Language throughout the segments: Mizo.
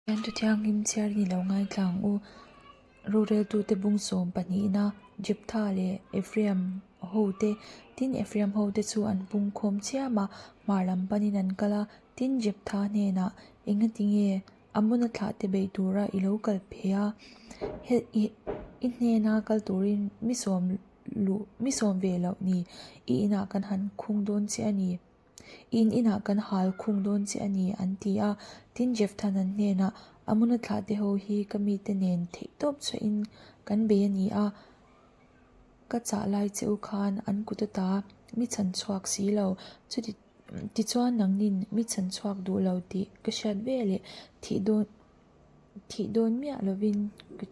Pathian Thianghlim chhiar ni lo ngaithla ang u. Roreltute bung sawm pahnihna Jeptha leh Ephraim hote Tin, Ephraim hote chu an pung khawm chiam a, hmar lam panin an kal a. Tin, Jeptha hnenah, Engati nge Amona thlahte beih tura i lo kal phei a? I hnena kal turin mi sawm luh mi sawm ve loh ni, i inah kan han khung dawn che a ni. In inah kan hal khung dawn che a ni, an ti a. Tin, Jephthah an hnenah, Amona thlahte ho hi ka mite nen theihtawp chhuahin kan bei a ni a, ka chah lai che u khan an kut ata mi chhan chhuak si lo. Chuti tichuan nangnin mi chhan chhuak duh lo tih ka hriat veleh thih dawn Thih dawn miah lovin ka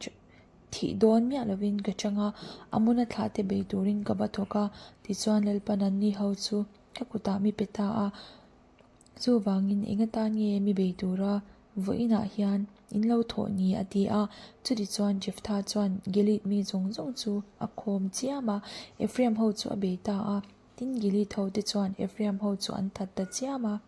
thih dawn miah lovin ka chang a, Amona thlahte bei turin ka va thawk a, tichuan Lalpan anni ho chu ka kutah mi pe ta a. Chuvangin eng atan nge mi bei tura vawiinah hian in lo thawh ni a ti a. Chutichuan Jephtha chuan Gilead mi zawng zawng chu a khawm chiam a, Ephraim ho chu a bei ta a, tin Gilead ho te chuan Ephraim ho chu an that ta chiam a.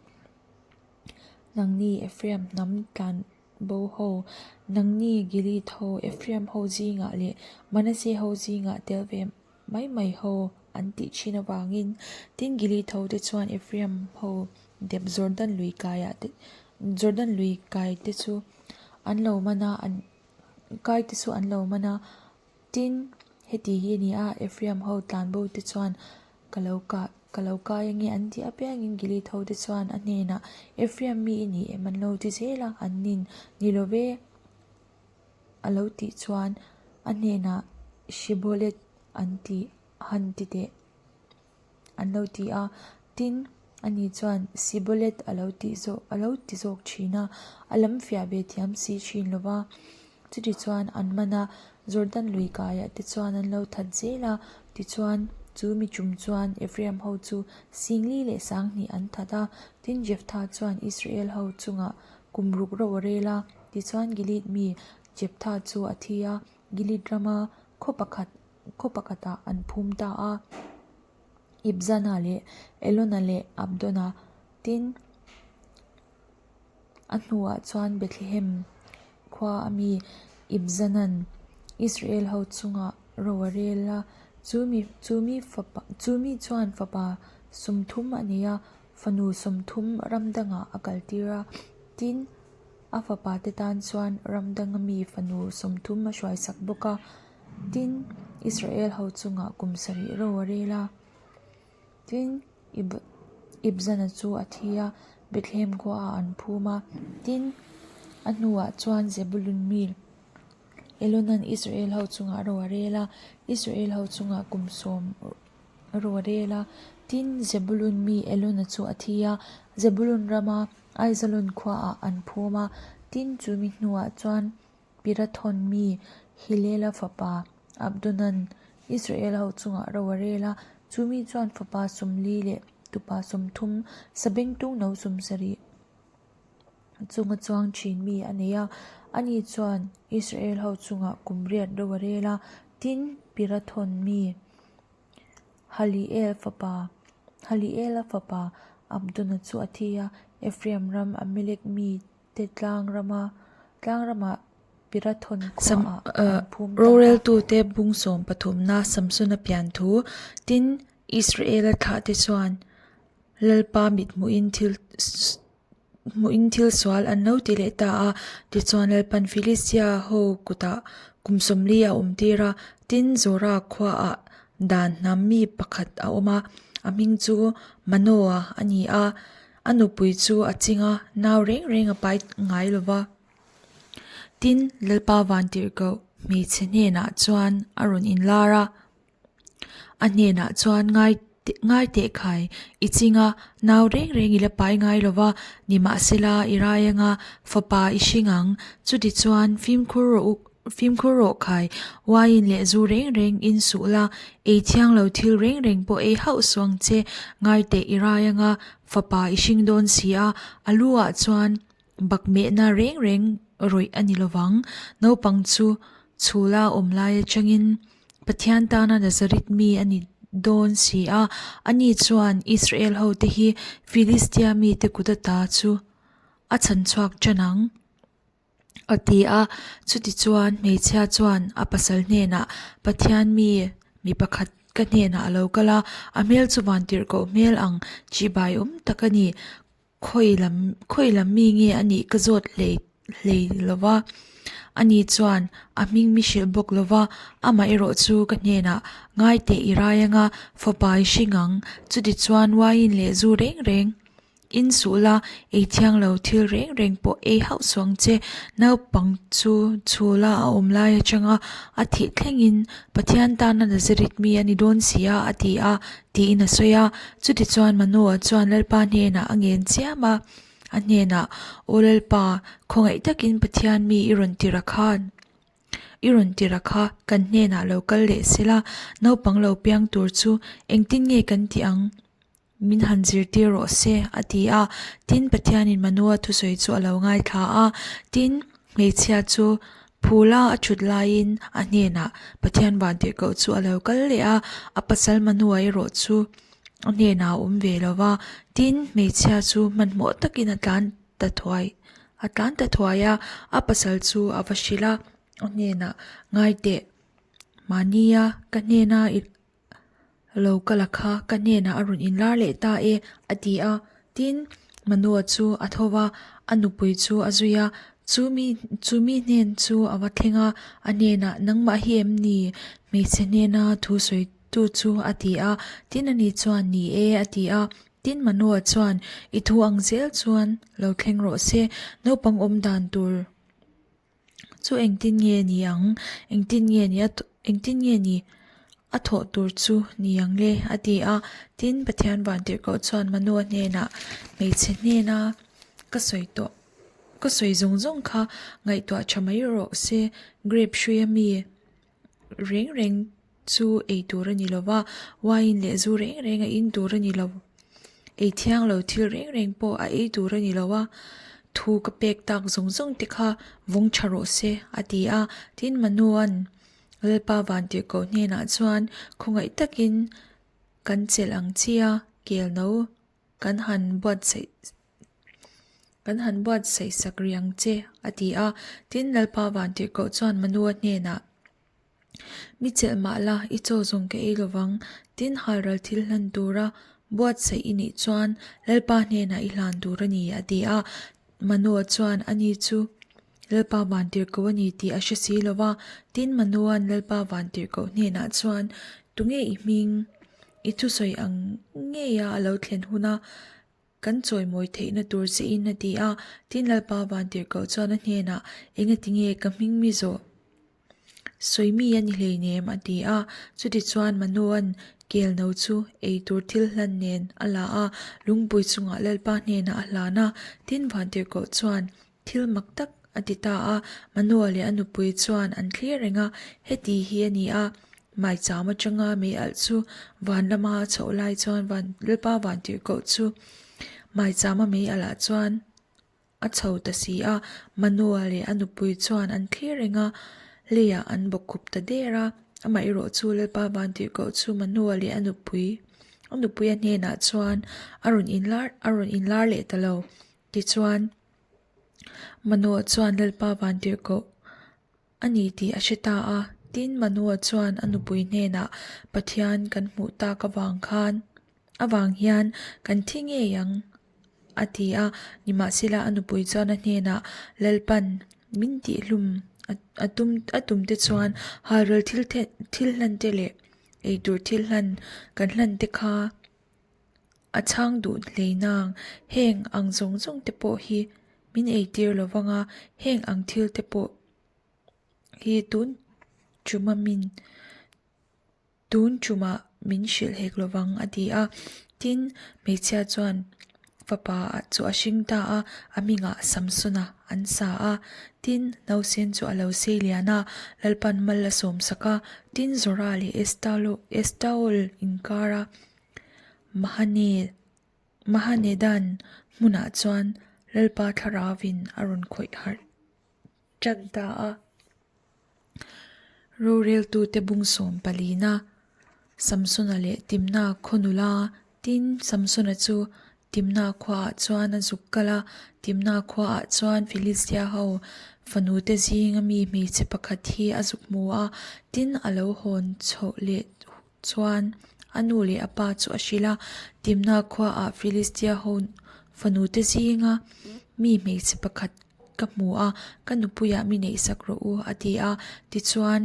Nangni Ephraim hnam tlan bo ho, nangni Gilead ho, Ephraim ho zingah leh Manasseh ho zingah tel ve mai mai ho an tih thin avangin tin Gilead ho te chuan Ephraim ho dep Jordan lui kaiah te Jordan lui kai te chu an lo man a, an kai te chu an lo man a. Tin, heti hi a ni a, Ephraim ho tlan bo te chuan ka lo kah, ka lo kai ange an tih apiangin Gilead ho te chuan a hnenah, Ephraim mi i ni em? an lo ti zel a, an nin ni lo ve a lo tih chuan a hnenah Shibolet an ti han ti teh. An lo ti a, tin, ani chuan Sibolet a lo tih zawk a lo ti zawk thin a, a lam fiah ve thiam si thin lo va. Chutichuan an man a, Jordan lui kaiah te chuan an lo that zel a, tichuan chu mi tum chuan Ephraim ho chu Singli leh Sanghnih an that a, tin Jephtha chuan Israel ho chungah kum ruk ro a rel a, tichuan Gilead mi Jephtha chu a thi a, Gilead rama khaw pakhat khaw pakhatah an phum ta a, Ibzana leh Elona leh Abdona tin a hnuah chuan Bethlehem khua a mi Ibzanan Israel ho chungah ro a rel a, chu mi chu mi fapa chu mi chuan fapa sawmthum a nei a, fanu sawmthum ram dangah a kaltir a, tin a fapa te tan chuan ram danga mi fanu sawmthum a hruaisak bawk a. Tin, Israel ho chungah kum sarih ro a rel a. Tin, Ibzana chu a thi a, Bethlehem khuaah an phum a. Tin, a hnuah chuan Zebulun mi Elonan Israel ho chungah ro a rel a, Israel ho chungah kum sawm ro a rel a. Tin, Zebulun mi Elona chu a thi a, Zebulun rama Aijalon khuaah an phum a. Tin, chu mi hnuah chuan Pirathon mi Hilela fapa Abdonan Israel ho chungah ro a rel a, chu mi chuan fapa sawmli leh tupa sawmthum sabengtung no sawmsarih chunga chuang thin mi a nei a. Ani chuan Israel ho chungah kum riat ro a rel a, tin Pirathon mi Haliel fapa Haliela fapa Abdona chu a thi a, Ephraim ram Amalek mi te tlang rama tlang ramah Pirathon khuaah an phum ta a. Roreltute bung sawm pathumna Samsona pian thu tin Israela thlahte chuan Lalpa mit hmuhin thil hmuhin thil sual an lo ti leh ta a. Tichuan Lalpan Filistia ho kutah kum sawmli a awm tir a, tin Zora khuaah dan hnam mi pakhat a awm a, a hming chu Manoa a ni a. A nupui chu a ching a, nau reng reng a pai ngai lo va. Tin, Lalpa Vantirhkoh hmeichhe hnenah chuan a rawn inlar a. A hnenah chuan ngai ngai teh khai, i ching a, nau reng reng i la pai ngai lo va, nimahsela i rai anga fapa i hring ang, chutichuan fimkhur rawh u. Fimkhur rawh khai, wine leh zu reng reng in suh la, ei thiang lo thil reng reng pawh ei hauh suh ang che, ngai teh i rai anga fapa i hring dawn si a, a lu ah chuan bakmehna reng reng rawih a ni lovang, naupang chu chhula awm lai atangin Pathian tana Nazareth mi a ni dawn si a, ani chuan Israel ho te hi Philistia mite kut ata chu a chhanchhuak tan ang. A ti a. Chutichuan, hmeichhia chuan a pasal hnenah, Pathian mi, mi pakhat ka hnenah a lo kal a, a hmel chu vantirhkoh hmel ang chibai awm tak a ni. Khawi lam, khawi lam mi nge a nih ka zawt hlei hlei lo va. Ani chuan a hming mi hrilh bawk lo va, amah erawh chu ka hnenah, Ngai teh i rai anga, fapa i hring ang. Chutichuan wine leh zu reng reng In suh la, ei thiang lo thil reng reng pawh ei hauh suh ang che. Naupang chu chhula a awm lai atanga a thih thlengin Pathian tana Nazareth mi a ni dawn si a, a ti a, tiin a sawi a. Chutichuan Manoah chuan Lalpa hnenah a ngen chiam a, a hnenah, Aw Lalpa, khawngaih takin Pathian mi i rawn tir a khan, i rawn tir a kha, kan hnenah lo kal leh sela, naupang lo piang tur chu engtin nge kan tih ang? Min han zirtir rawh se, a ti a. Tin, Pathianin Manoa thusawi chu a lo ngaithla a. Tin, hmeichhia chu phula a thut laiin a hnenah Pathian vantirhkoh chu a lo kal leh a, a pasal Manoa erawh chu a hnenah a awm ve lo va. Tin, hmeichhia chu hmanhmawh takin a tlan ta thuai a tlan ta thuai a, a pasal chu a va hrilh a, a hnenah, Ngai teh, mahnia ka hnena i Lo ka la kha, ka hnenah a rawn inlar leh ta e, a ti a. Tin, Manoa chu a tho va, a nupui chu a zui a. Chu mi, chu mi hnen chu a va thleng a, a hnenah, Nangmah hi em ni? Hmeichhe hnena thu sawitu chu a ti a. Tin, ani chuan, Ni e, a ti a. Tin, Manoa chuan, I thu ang zel chuan lo thleng rawh se, naupang awm dan tur Chu engtin nge ni ang? Engtin nge ni a engtin nge ni a thawh tur chu ni ang le? a ti a. Tin, Pathian vantirhkoh chuan Manoa hnenah, Hmeichhe hnena ka sawi tawh ka sawi zawng zawng kha ngaihtuah tha mai rawh se, grape hruia mi reng reng chu ei tur a ni lo va, wine leh zu reng reng a in tur a ni lo. Ei thiang lo thil reng reng pawh a ei tur a ni lo a, thu ka pek tak zawng zawng te kha vawng tha rawh se a ti a. Tin, Manoa'n Lalpa Vantirhkoh hnenah chuan khawngaih takin kan chelh ang chi a, kel no kan han buatsaih kan han buatsaih sak rih ang che a ti a. Tin, Lalpa Vantirhkoh chuan Manoa hnenah. Mi chelh mah la, i chaw zawng ka ei lovang. Tin, halral thil hlan tura buatsaih i nih chuan Lalpa hnenah i hlan tur a ni, a ti a. Manoa chuan ani chu Lalpa vantirhkoh a ni tih a hre si lo va. Tin, Manoa'n Lalpa vantirhkoh hnenah chuan, Tunge i hming? I thusawi ang ngeia a lo thlen huna Kan chawimawi theihna tur che in a ti a. Tin Lalpa Vantirhkoh chuan a hnenah, Engati nge ka hming mi zawh? Sawi mi a ni hleinem a ti a. Chutichuan Manoa'n kel no chu ei tur thil hlan nen a la a, lungpui chungah Lalpa hnenah a hlan a. Tin Vantirhkoh chuan thil mak tak a ti ta a, Manoa leh a nupui chuan an thlir reng a, heti hi a ni a, maicham atanga mei alh chu van lama a chhoh lai chuan van Lalpa Vantirhkoh chu maichama mei alh ah chuan a chho ta si a, Manoa leh a nupui chuan an thlir reng a, leiah an bawkkhup ta der a, amaherawh chu Lalpa Vantirhkoh chu Manoa leh a nupui a nupui a hnenah chuan a rawn inlar a rawn inlar leh ta lo, tichuan. Manoa chuan Lalpa vantirhkoh a ni tih a hre ta a. Tin, Manoa chuan a nupui hnenah, Pathian kan hmuh tak avang khan avang hian kan thi ngei ang, a ti a. Nimahsela a nupui chuan a hnenah, Lalpan min tihhlum a tum a tum te chuan halral thil thil hlan te leh eitur thil hlan kan hlan te kha A chhang duh hlei nang, heng ang zawng zawng te pawh hi min eitir lo vang a, heng ang thil te pawh hi tun tuma min tun tumah min hrilh hek lo vang a ti a. Tin, hmeichhia chuan fapa chu a hring ta a, a hmingah Samsona an sa a. Tin, nausen chu a lo sei lian a, Lalpan mal a sawmsak a. Tin, Zora leh Estaol inkara Mahane Mahanedan hmunah chuan Lalpa Thlarauvin a rawn khawih harh tan ta a. Roreltute bung sawm palina Samsona leh Timna khaw nula tin Samsona chu. Timna khuaah chuan a zuk kal a. Timna khuaah chuan Filistia ho fanute zinga mi hmeichhe pakhat hi a zuk hmu a, tin a lo hawn chhoh leh chuan a nu leh a pa chu a hrilh a. Timna khuaah Filistia ho fanute zinga mi hmeichhe pakhat ka hmu a, ka nupuiah mi neihsak rawh u a ti a. Tichuan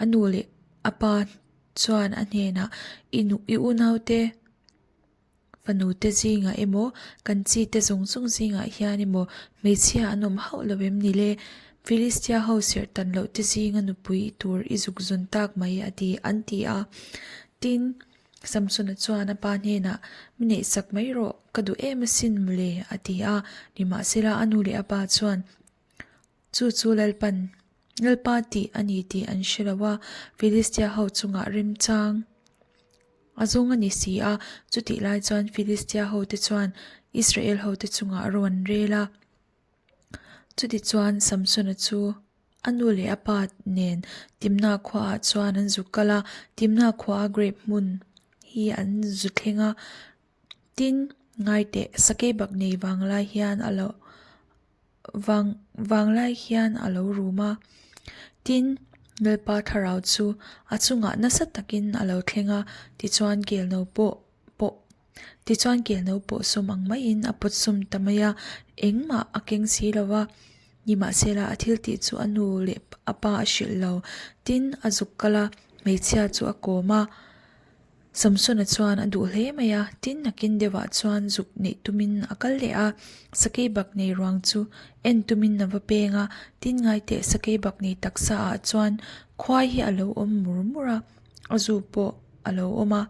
a nu leh a pa chuan a hnenah i nu i unaute Fanute zingah emaw, kan chite zawng zawng zingah hian emaw hmeichhia an awm hauh lo em ni le? Filistia ho serh tan loh te zinga nupui tur i zuk zun tak mai a ti, an ti a. Tin, Samsona chuan a pa hnenah, Mi neihsak mai rawh, ka duh em asin mawle, a ti a. Nimahsela a nu leh a pa chuan, Chu chu Lalpan, Lalpa tih a ni tih an hre lo a, Filistia ho chungah remchang a zawng a ni si a. Chutih lai chuan Filistia hote chuan Israel hote chungah ro an rel a. Chutichuan Samsona chu a nu leh a pa nen Timnah khuaah chuan an zuk kal a, Timnah khuaa grape hmun hi an zu thleng a. Tin, ngaiteh, sakeibak nei vanglai hian a lo vang vanglai hian a lo rum a. Tin, Lalpa thlarau chu a chungah nasa takin a lo thleng a, tichuan kelno pawh pawh tichuan kelno pawh sum ang maiin a pawt sum ta mai a, engmah a keng si lo va. Nimahsela a thil tih chu a nu leh a pa a hrilh lo. Tin, a zuk kal a, hmeichhia chu a kawm a. Samsona chuan a duh hle mai a, tin nakin deuhah chuan zuk neih tumin a kal leh a, sakei bak nei ruang chu en tumin a va peng a, tin ngaiteh sakei bak nei taksa ah chuan khuai hi a lo awm mur mur a, a zu pawh a lo awm a,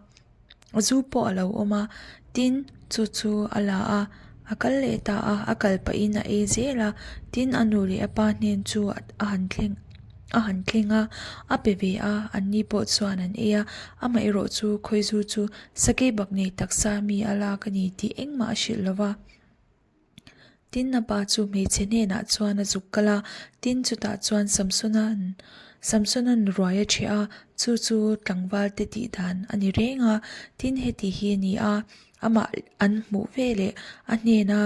a zu pawh a lo awm a, tin chu chu a la a, a kal leh ta a, a kal pahin a ei zel a, tin a nu leh a pa hnen chu a han thleng. A han thleng a, a pe ve a, anni pawh chuan an ei a, amaherawh chu Khawizu chu sakei bak nei taksa mi a lak a ni tih engmah a hrilh lo va. Tin, a pa chu hmeichhe hnenah chuan a zuk kal a, tin chutah chuan Samsona'n Samsona'n ruai a ṭheh a, chu chu tlangvalte tih dan a ni reng a, tin heti hi a ni a, amah an hmuh veleh a hnena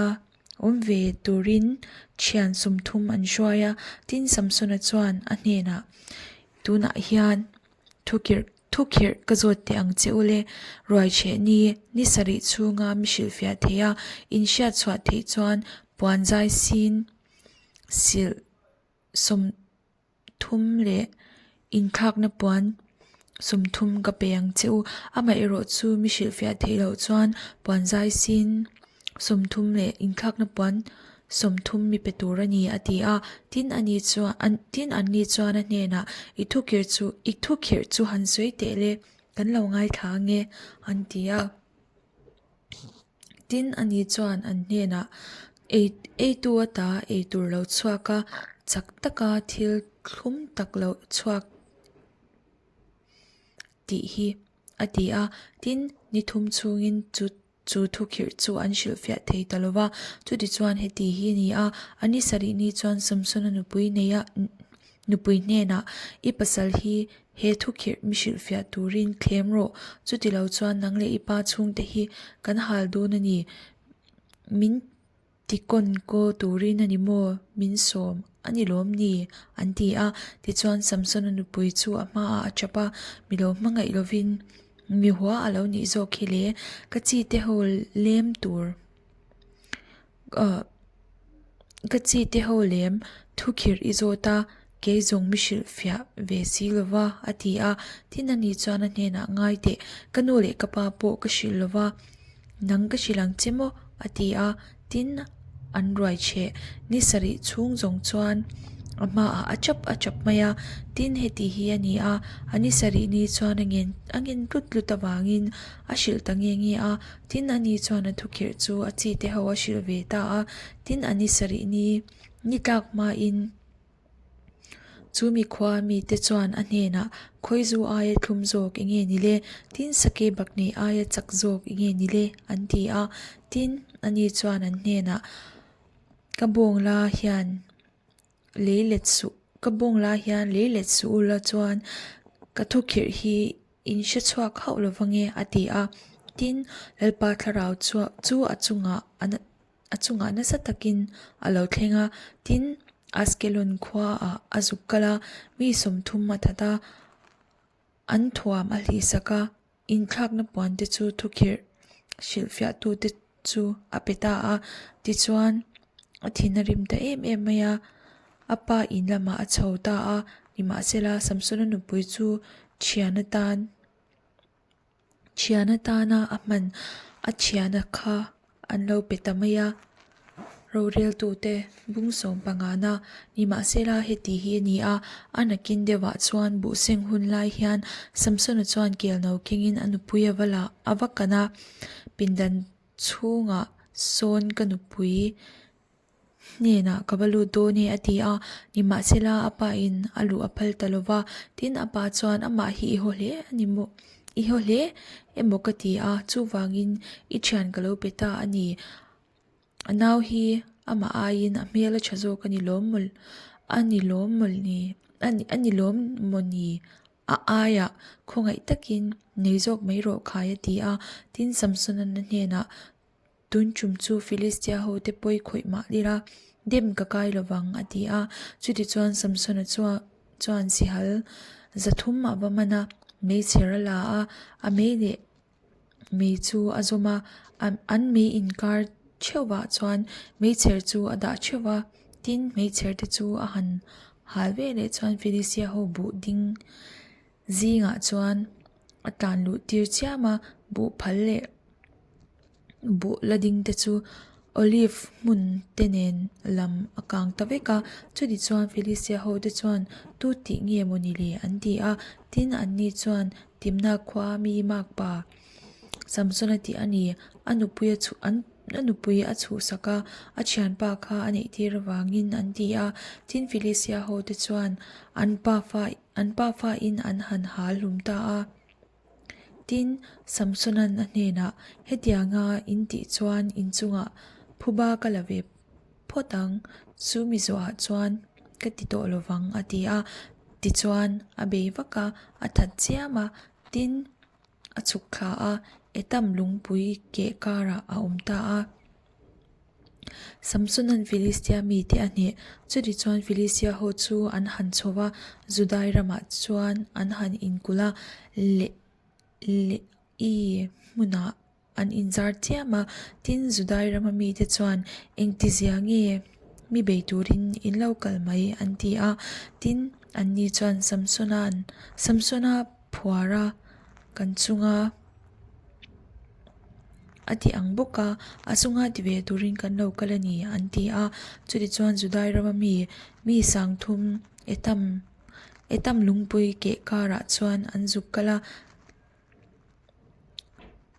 Awm ve turin thian sumthum an hruai a, tin Samsona chuan a hnenah, Tunah hian thukirh thukhirh ka zawt teh ang che u le, ruaichheh ni ni sarih chhunga mi hrilhfiah theih a, in hriatchhuah theih chuan puan zai sin silh sawm thum leh inthlakna puan sawmthum ka pe ang che u. Amaherawh chu mi hrilhfiah theih loh chuan puan zai sin sawmthum leh inthlakna puan sawmthum mi pe tur a ni a ti a. Tin ani chuan tin an ni chuan a hnenah i thukir chu i thukhirh chu han sawi teh le kan lo ngaithla ange an ti a. Tin, ani chuan an hnenah, Ei eitu ata ei tur lo chhuak a, chak taka thil thlum tak lo chhuak tih hi, a ti a. Tin, ni thum chhungin chu chu thukhirh chu an hrilhfiah thei ta lo va. Chutichuan heti hi a ni a, a ni sarih ni chuan Samsona nupui neia Nupui hnenah, I pasal hi he thukhirh mi hrilhfiah turin thlem rawh, chuti lo chuan nang leh i pa chhungte hi kan hal dawn a ni, min tikawn kaw turin a ni maw, min sawm a ni lawm ni? an ti a. Tichuan Samsona nupui chu a hmaah a chap a, mi lo hmangaih lovin mi hua a lo nih zawk hi le, ka chite ho lem tur. Ka chi te ho lem thukhirh i zawt a, kei zawng mi hrilhfiah ve si lo va, a ti a. Tin ani chuan a hnenah ngai teh, ka nu leh ka pa pawh ka hrilh lo va, nang ka hrilh ang che maw? a ti a. Tin, an ruai chheh ni sarih chhung zawng chuan a hmaah a chap a chap mai a. Tin, heti hi a ni a, a ni sarih ni chuan a ngen a ngen tlut tlut avangin a hrilh ta nge nge a. Tin, ani chuan a thukhirh chu a chite ho a hrilh ve ta a. Tin, ani sarih ni ni tlak hmain chu mi khua mite chuan a hnenah, Khawizu aia thlum zawk eng nge ni le? Tin, sakei baknei aia chak zawk eng nge ni le? an ti a. Tin, ani chuan an hnenah, Ka bawng la hian lei let suh, ka bawng la hian lei let suh ula chuan ka thukhirh hi In hre chhuak hauh lo va nge? a ti a. Tin, Lalpa thlarau chu a chungah a chungah nasa takin a lo thleng a. Tin, Askelon khuaah a zuk kal a, mi 30 a that a, an thuam a hlihsak a. Inthlakna puan te chu thukhirh hrilhfiahtute chu a pe ta a. Tichuan, a thin a rim ta em em mai a, a pa in lamah a chho ta a. Nimahsela, Samsona nupui chu thian atan thian atana a hman a thiana kha an lo pe ta mai a. Roreltute bung 15na nimahsela heti hi a ni a, a nakin deuhah chuan buhseng hun lai hian Samsona chuan kelno kengin a nupui a va la a va kan a, pindan chhungah sawn ka nupui hnenah ka va lut dawn e a ti a, nimahsela a pain a luh a phal ta lo va, tin a pa chuan amah hi i haw hle a ni maw i haw hle emaw ka ti a, chuvangin i thian ka lo pe ta a ni, a nau hi amah aiin a hmel a tha zawk a ni lawm maw a ni lawm maw ni a ni lawm maw ni a aiah khawngaih takin nei zawk mai rawh khai a ti a, tin Samson-a hnenah Tun tum chu Filistia hote pawi khawih mah ila, dem ka kai lo vang, a ti a. Chutichuan Samsona chuan sihal 300 a va man a, meichher a la a, a mei leh mei chu a zawm a, an mei inkar theuhvah chuan meichher chu a dah theuh va. Tin, meichher te chu a han hal ve leh chuan Filistia ho buh ding zingah chuan a tlan luh tir chiam a, buh phal leh buh la ding te chu olive hmun te nen lam a kang ta vek a, chuti chuan Philistia ho te chuan tu tih nge maw ni le an ti a, tin an ni chuan Timna khua mi makpa Samsona tih a ni, a nupui a chhuh an a nupui a chhuhsak a, a thianpa kha a neih tir avangin an ti a, tin Philistia ho te chuan an pafa an pafa in an han hal hlum ta a. Tin, Samsona'n a hnenah, Hetianga in tih chuan in chungah phuba ka la ve phawt ang, chu mi zawhah chuan ka ti tawh lo vang, a ti a. Tichuan, a bei vak a, a that chiam a. Tin, a chhuk thla a, Etam lungpui keh karah a awm ta a. Samsona'n Filistia mite a hneh. Chutichuan Filistia ho chu an han chho va, Judai ramah chuan an han inkulh a, leh leh i hmunah an inzar chiam a. Tin, Judai rama mite chuan, Engtizia nge mi bei turin in lo kal mai? an ti a. Tin, anni chuan Samsona'n, Samsona phuara kan chunga a ti ang bawk a, a chunga ti ve turin kan lo kal a ni an ti a. Chutichuan Judai rama mi mi 3000 Etam Etam lungpui keh karah chuan an zuk kal a.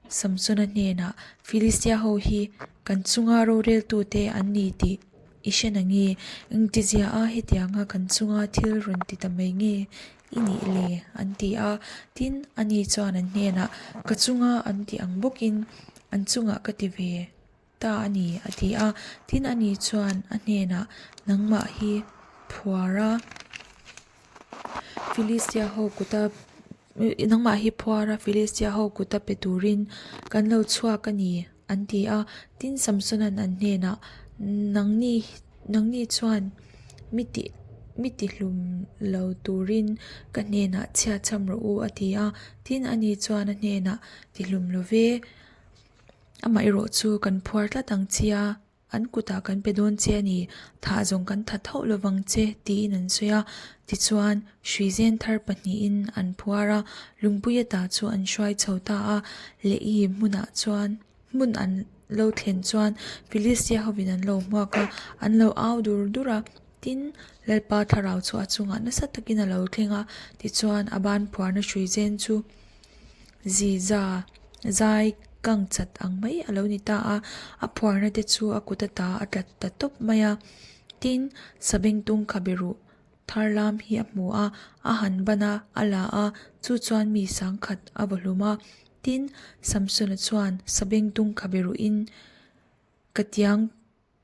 Samsona hnenah, Filistia ho hi kan chunga roreltute an ni tih i hre na nge? Engtizia a hetianga kan chunga thil rawn ti ta mai nge i nih le? an ti a. Tin, ani chuan an hnenah, Ka chunga an tih ang bawkin an chungah ka ti ve ta a ni, a ti a. Tin, ani chuan a hnenah, Nangmah hi phuar a. Filistia ho kuta nangmah hi phuar a Filistia ho kuta pe turin kan lo chhuak a ni an ti a. Tin Samsona'n an hnenah nangni nangni chuan mi tih mi tihlum lo turin ka hnenah chhiat cham rawh u a ti a. Tin ani chuan a hnenah tihlum lo ve amaherawh chu kan phuar tlat ang che a. An kutah kan pe dawn che a ni, thah zawng kan that hauh lo vang che, tiin an sawi a. Tichuan, hruizen thar pahnihin an phuar a, lungpui ata chu an hruai chho ta a. Lehi hmunah chuan hmun an lo thlen chuan Filistia hovin an lo hmuak a, an lo au dur dur a. Tin, Lalpa thlarau chu a chungah nasa takin a lo thleng a, tichuan a ban phuarna hruizen chu Ziza zai kang chat ang mai a lo ni ta a, a phuarna te chu a kut ata a tla ta tawp mai a. Tin, sabengtung khabe ruh thar lam hi a hmu a, a han ban a, a la a, chu chuan mi 1000 a vaw hlum a. Tin, Samsona chuan sabengtung khabe ruhin ka tiang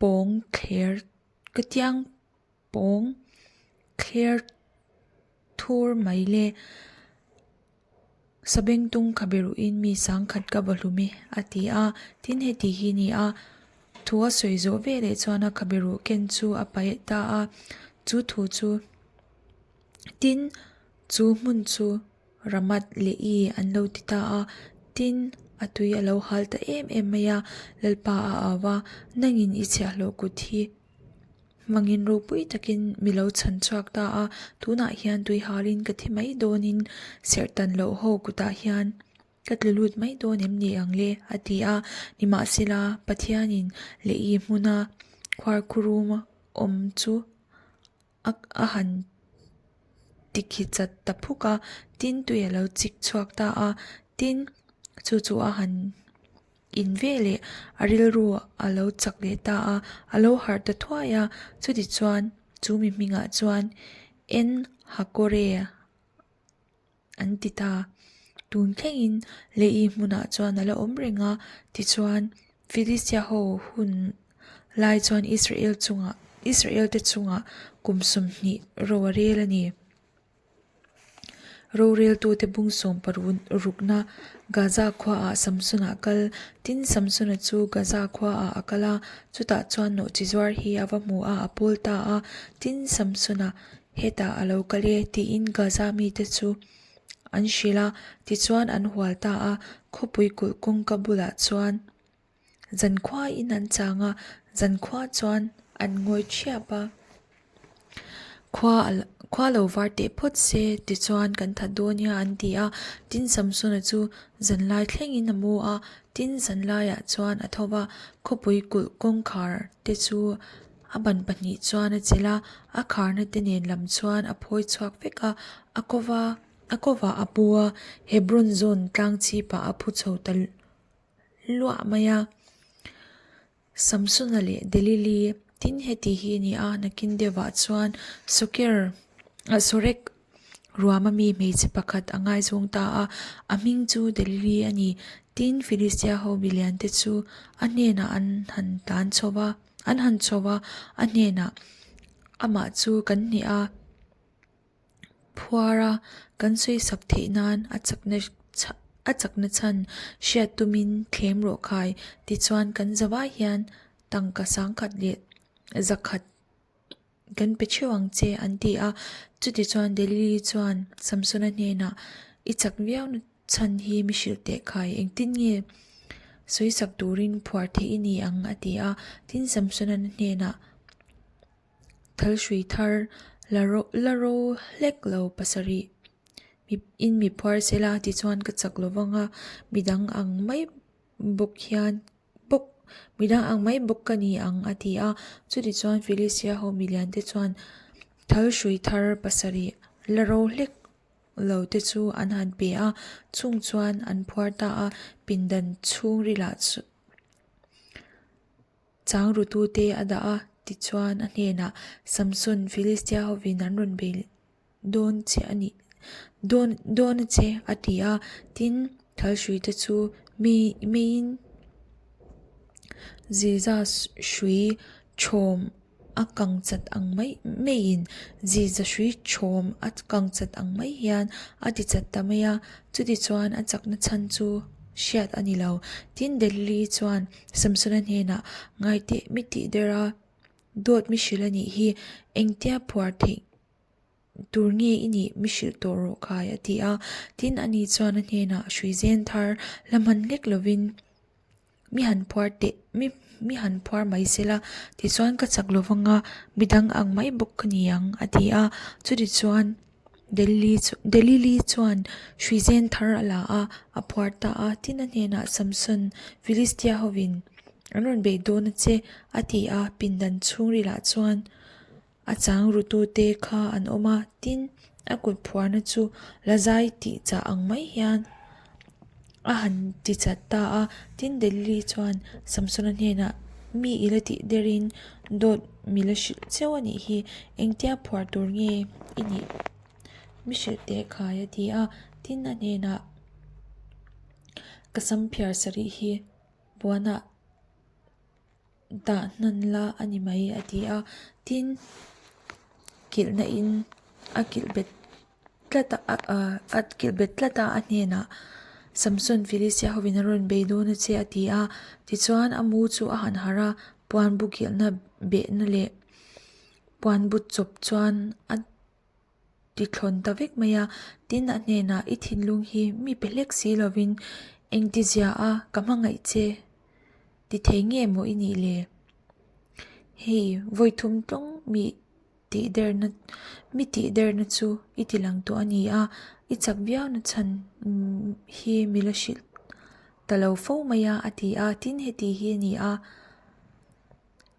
pawng thler ka tiang pawng thler thur mai le. Sabengtung khabe ruhin mi sangkhat ka va hlum e, a ti a. Tin, heti hi ni a, thu a sawi zawh veleh chuan a khabe ruh ken chu a paih ta a, chu thu chu tin, chu hmun chu Ramat leh i an lo ti ta a. Tin, a tui a lo hal ta em em mai a, Lalpa a au va, Nangin i chhiahhlawh kut hi Hmangin ropui takin mi lo chhan chhuak ta a, tunah hian tui halin ka thi mai dawnin serhtan loh ho kutah hian ka tlu lut mai dawn em ni ang le? a ti a. Nimahsela, Pathianin Lehi hmuna khuarkhurum awm chu a han tikhi chat ta phuk a, tin tui a lo chik chhuak ta a, tin chu chu a han In ve leh a rilru a lo chak leh ta a, a lo harh ta thuai a, chutichuan chu mi hmingah chuan En Hakore an ti ta. Tun thlengin Lehi hmunah chuan a la awm reng a, tichuan Philistia ho hun lai chuan Israel chungah Israel te chungah kum 20 ro a rel a ni. Roreltute bung sawm parun rukna Gaza khuaah Samsona a kal. Tin, Samsona chu Gaza khuaah a kal a, chutah chuan nawhchi zuar hi a va hmu a, a pawl ta a. Tin, Samsona, Hetah a lo kal e, tiin Gaza mite chu an hrilh a. Tichuan an hual ta a, khawpui kulh kawngka bulah chuan Zankhuain an chang a, zankhua chuan an ngawi thiap a. Khua khua lo var teh phawt se tichuan kan that dawn nia an ti a. Tin Samsona chu zanlai thlengin a mu a, tin zanlaiah chuan a tho va, khawpui kulh kawngkhar te chu a ban pahnih chuan a chelh a, a kharna te nen lam chuan a phawi chhuak vek a, a kova a kovah a pu a, Hebron zawn tlang chhipah a phu chho ta luah mai a. Samsona leh Delili tin heti hi a ni a, nakin deuhah chuan Soker ah Sorek ruama mi hmeichhe pakhat a ngaizawng ta a, a hming chu Delili a ni. Tin, Filistia ho milian te chu a hnenah an han tlan chho va, an han chho va, a hnenah amah chu kan hneh a. Phuara kan sawisak theih nan a chakna a chakna chhan hriat tumin thlem rawh khai. Tichuan kan zavai hian tangka sangkhat leh zakhat kan pe theuh ang che an ti a. Chutichuan Delili chuan Samsona hnenah i chak viau na chhan hi mi hrilh teh khai engtin nge sawisak turin phuar theih i ni ang a ti a. Tin Samsona hnenah. Thal hrui thar la ro la ro hlek lo pasarih mi in mi phuar sela tichuan ka chak lo vang a midang ang mai bawk hian bawk midang ang mai bawk ka ni ang a ti a chutichuan Philistia ho milian te chuan thal hrui thar pasarih la ro hlek lo te chu an han pe a chung chuan an phuar ta a pindan chhungrilah chu. Chang rutute a dah a, tichuan a hnenah, Samson, Philistia hovin an rawn bei dawn che a nih dawn dawn a che, a ti a. Tin, thalhruite chu mi meiin ziza hrui thawm a kang chat ang mai meiin ziza hrui thawm a kang chat ang mai hian a ti chat ta mai a. Chutichuan a chakna chhan chu hriat a ni lo. Tin, Delili chuan Samsona hnenah, Ngaiteh mi tih der a, dawt mi hrilh a nih hi, engtia phuar theih tur nge i nih mi hrilh tawh rawh khai a ti a. Tin, ani chuan a hnenah hrui zen thar la hman hlek lovin mi han phuar teh mi mi han phuar mai sela, tichuan ka chak lovang a, midang ang mai bawk ka ni ang a ti a. Chutichuan. Delili chu Delili chuan hruizen thar a la a, a phuar ta a. Tin a hnenah Samson, Philistia hovin an rawn beih dawn a che, a ti a. Pindan chhungrilah chuan a chang rutute kha an awm a. Tin, a kut phuarna chu la zai tih chah ang mai hian a han ti chat ta a. Tin, Delili chuan Samsona hnenah, Mi i la tih derin dawt mi la hrilh cheu a nih hi, engtia phuar tur nge i nih mi hrilh teh khai a ti a. Tin, a hnenah, Ka sam phiar sarih hi puanah dah hnan la a ni mai a ti a. Tin, kilhna in a kilh bet. tlat a, a kilh bet tlat a, a hnenah, Samson, Filistia hovin an rawn bei dawn a che, a ti a. Tichuan, a mu chu a han harh a, puan bu kilhna behna leh puan bu chawp chuan a ti thlawn ta vek mai a. Tin, a hnenah, I thinlung hi mi pe hlek si lovin engtizia a ka hmangaih che ti thei nge maw i nih le? Hei, vawi thum tlawng mi tihderna mi tihderna chu i ti lang tawh a ni a, i chak viau na chhan hi mi la hrilh ta lo fo mai a, a ti a. Tin, heti hi a ni a.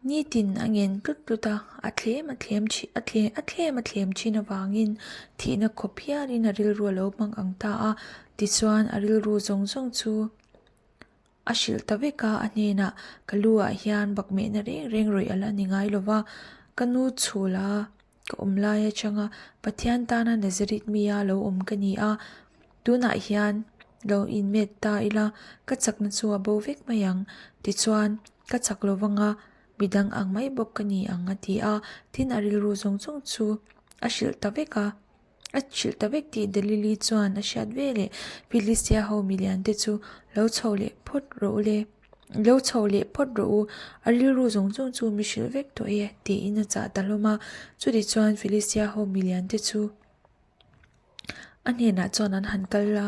Nitin a ngen tlut tlut a, a thlem a thlem thin a thlem a thlem a thlem thin avangin thihna khawp hialin a rilru a lo hmang ang ta a. Tichuan a rilru zawng zawng chu a hrilh ta vek a, a hnenah ka lu ah hian bakmehna reng reng rawih a la ni ngai lo va, ka nu chhula ka awm lai atanga Pathian tana Nazareth mi a lo awm ka ni a, tunah hian lo inmet ta ila ka chakna chu a bo vek mai ang, tichuan ka chak lo vanga midang ang mai bawk ka ni ang a ti a, tin a rilru zawng zawng chu a hrilh ta vek a. A hrilh ta vek tih Delili chuan a hriat ve leh Philistia ho milian te chu lo chho leh phawt rawh u le, lo chho leh phawt rawh u, a rilru zawng zawng chu mi hrilh vek tawh e tiin a chah ta hlawm a. Chuti chuan Philistia ho milian te chu a hnenah chuan an han kal a,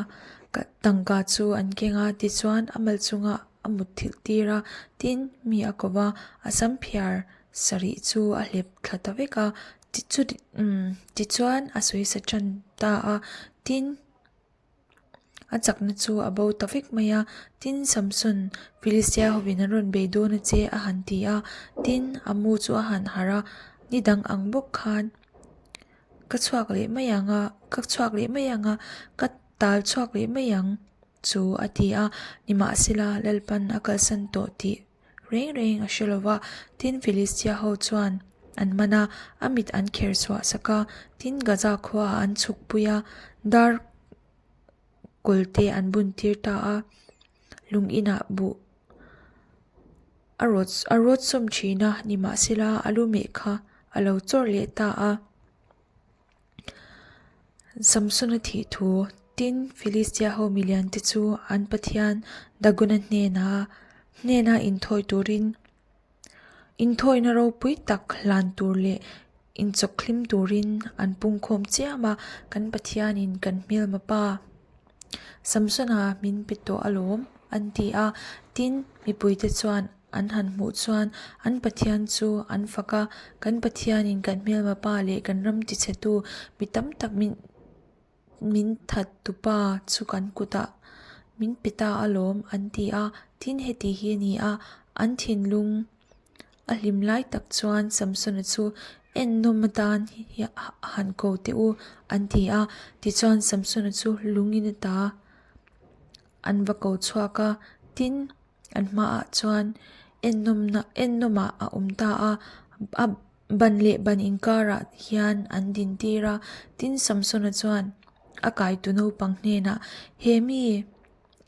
tangka chu an keng a, tichuan a mal chunga a mut thilh tir a, tin mi a ko va, a sam phiar sarih chu a hlep thla ta vek a, Tichuan a sawi sa tan ta a, tin a chakna chu a bo ta vek mai a, tin Samson Philistia hovin an rawn bei dawn a che a han ti a, tin a mu chu a han harh a, ni dang ang bawk khan ka chhuak leh mai ang a, ka chhuak leh mai ang a, ka tal chhuak leh mai ang chu a ti a, nimahsela Lalpan a kalsan tawh tih reng reng a hre lo va. Tin, Filistia ho chuan an man a, a mit an kher chhuah sak a. Tin, Gaza khuaah an chhukpui a, dar kawl te an bun tir ta a. Lung inah buh a rawt a rawt sawm thin a, nimahsela a lu meh kha a lo chawrh leh ta a. Samsona thih thu tin Filistia ho milian te chu an pathian Dagona hnena hnena inthawi turin inthawina ropui tak hlan tur leh inchawkhlim turin an pungkhawm chiam a, kan Pathianin kan hmelma pa Samsona min pe tawh alawm an ti a, tin mipuite chuan An han hmuh chuan an Pathian chu an fak a, kan Pathianin kan hmelma pa leh kan ram tichhetu mi tam tak min min that tupa chu kan kutah min pe ta alawm an ti a, tin heti hi a ni a, an thinlung a hlim lai tak chuan Samsona chu ennawm atan han ko teh u an ti a, tichuan Samsona chu lungin ata an va ko chhuak a, tin. An hmaah chuan ennawmna ennawmah a awm ta a, a ban leh ban inkarah hian an din tir a, tin Samsona chuan a kaitu naupang hnenah he mi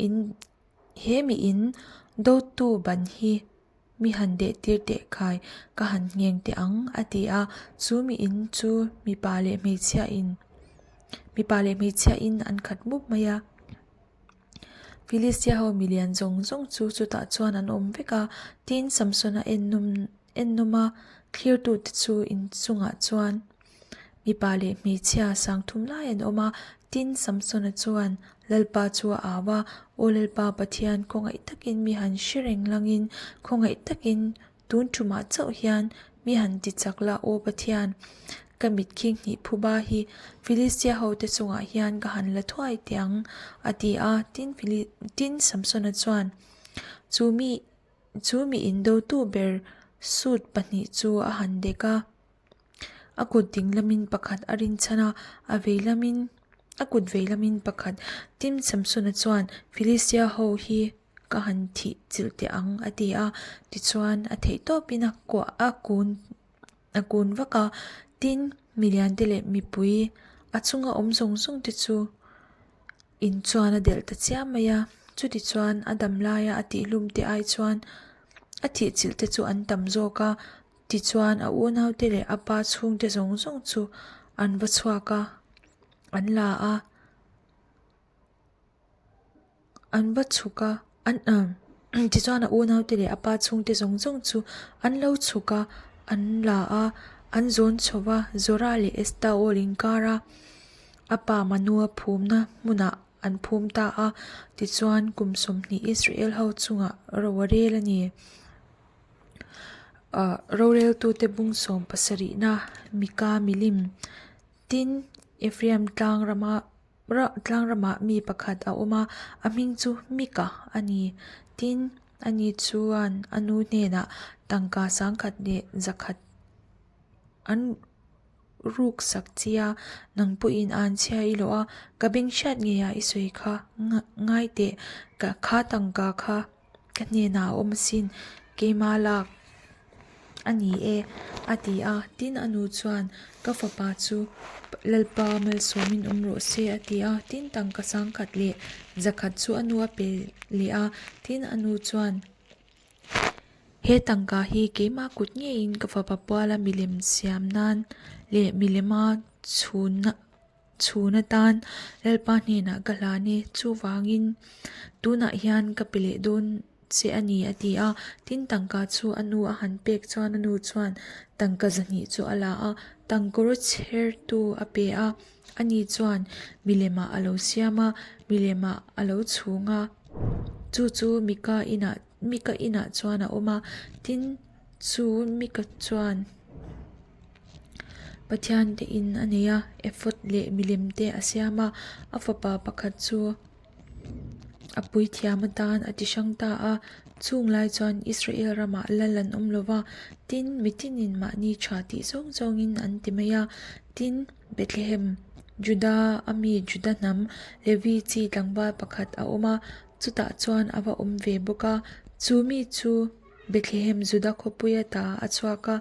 in he mi in dawttu ban hi mi han deh tir teh khai ka han ngheng teh ang a ti a, chu mi in chu mipa leh hmeichhia in mipa leh hmeichhia in an khat mup mai a. Filistia ho milian zawng zawng chu chutah chuan an awm vek a, tin Samsona ennawm ennawm a, thlirtute chu inchungah chuan mipa leh hmeichhia sang thum lai an awm a, tin Samsona chuan Lalpa chu a au a, Aw Lalpa Pathian, khawngaih takin mi han hre reng langin, khawngaih takin Tun tumah chauh hian mi han ti chak la, Aw Pathian, ka mit khing hnih phuba hi Filistia hote chungah hian ka han la thuai teh ang, a ti a. Tin, tin Samsona chuan chu mi chu mi indotu ber sut pahnih chu a han dek a. A kut ding lamin pakhat a rinchhan a, a vei lamin a kut vei lamin pakhat. Tin, Samsona chuan Filistia ho hi ka han thih chilh teh ang a ti a, tichuan a theih tawpin a kuah a kun a kun vak a, tin milian te leh mipui a chunga awm zawng zawng te chu in chuan a delh ta chiam mai a, chutichuan a dam laia a tihhlum te ai chuan a thih chilh te chu an tam zawk a, tichuan a unaute leh a pa chhungte zawng zawng chu an va chhuak a. An la a, an va chhuk a, an tichuan a unaute leh a pa chhungte zawng zawng chu an lo chhuk a, an la a, an zawn chho va, Zora leh Estaol inkara a pa Manoa phumna hmunah an phum ta a, tichuan kum 20 Israel ho chungah ro a rel a ni. Roreltute bung 70na Mika milim Tin, Ephraim tlang rama tlang ramah mi pakhat a awm a, a hming chu Mika a ni. Tin, ani chuan a nu hnenah tangka 1000 leh 100 an ruk sak chi a, nang pawhin an chhia i lawh a, ka beng hriat ngeiah i sawi kha ngai teh, kha tangka kha. Ka hnenah a awm asin, keimah lak a ni e, a ti a. Tin, a nu chuan, Ka fapa chu Lalpa malsawmin awm rawh se, a ti a. Tin, tangka 1000 leh 100 chu a nu a pe leh a. Tin, a nu chuan, He tangka hi keimah kut ngeiin ka fapa puala milem siam nan leh milema chhunna Chhun atan Lalpa hnenah ka hlan e, chuvangin tunah hian ka pe leh dawn che a ni a ti a. Tin, tangka chu a nu a han pek chuan a nu chuan tangka 200 chu a la a, tangkawr chhertu a pe a, ani chuan milemah a lo siam a, milemah a lo chhung a, chu chu Mika inah Mika inah chuan a awm a, tin, chu Mika chuan. Pathian te in a nei a, ephod leh milem te a siam a, a fapa pakhat chu a puithiam atan a ti hrang ta a, chung lai chuan Israel ramah lal an awm lo va, tin mitinin mahni tha tih zawng zawngin an ti mai a, tin Bethlehem, Juda a mi Juda hnam Levi chi tlangval pakhat a awm a, chutah chuan a va awm ve bawk a, chu mi chu. Bethlehem Juda khawpui ata a chhuak a,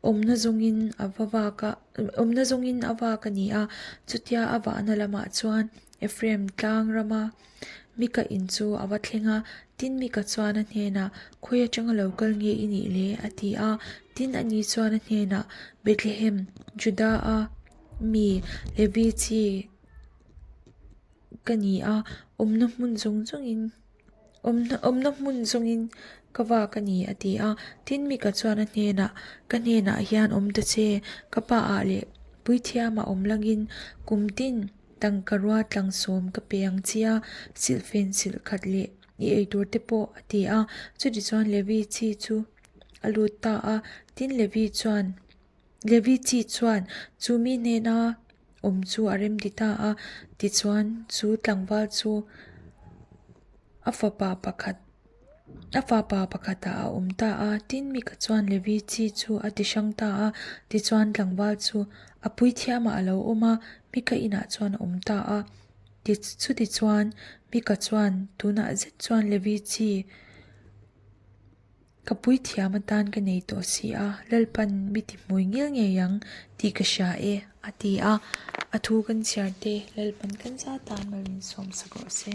awmna zawngin a va vak a, awmna zawngin a vak a ni a. Chutia a vahna lamah chuan Ephraim tlang rama Mika in chu a va thleng a. Tin, Mika chuan a hnenah, Khawi atanga lo kal nge i nih le? a ti a. Tin, ani chuan a hnenah, Bethlehem, Juda-a mi Levi chi ka ni a, awmna hmun zawng zawngin Awmna hmun zawngin ka vak a ni a ti a. Tin, Mika chuan a hnenah, Ka hnenah hian awm ta che, ka pa ah leh puithiamah awm langin kum tin tangka rua tlang 10 ka pe ang che a, silhfen silh khat leh i eitur te pawh a ti a. Chutichuan Levi chi chu a lut ta a. Tin, Levi chuan. Levi chi chuan chu mi hnena awm chu a remti ta a, tichuan chu tlangval chu a fapa pakhat a fapa pakhatah a awm ta a. Tin, Mika chuan Levi chi chu a ti hrang ta a, tichuan tlangval chu a puithiamah a lo awm a, Mika inah chuan a awm ta a. Chutichuan Mika chuan tunah zet chuan Levi chi Ka puithiam atan ka nei tawh si a, Lalpan mi ti hmui ngil ngei ang tih ka hria e, a ti a. A thu kan chhiar te, Lalpan kan za tan mal min sawmsak rawh se.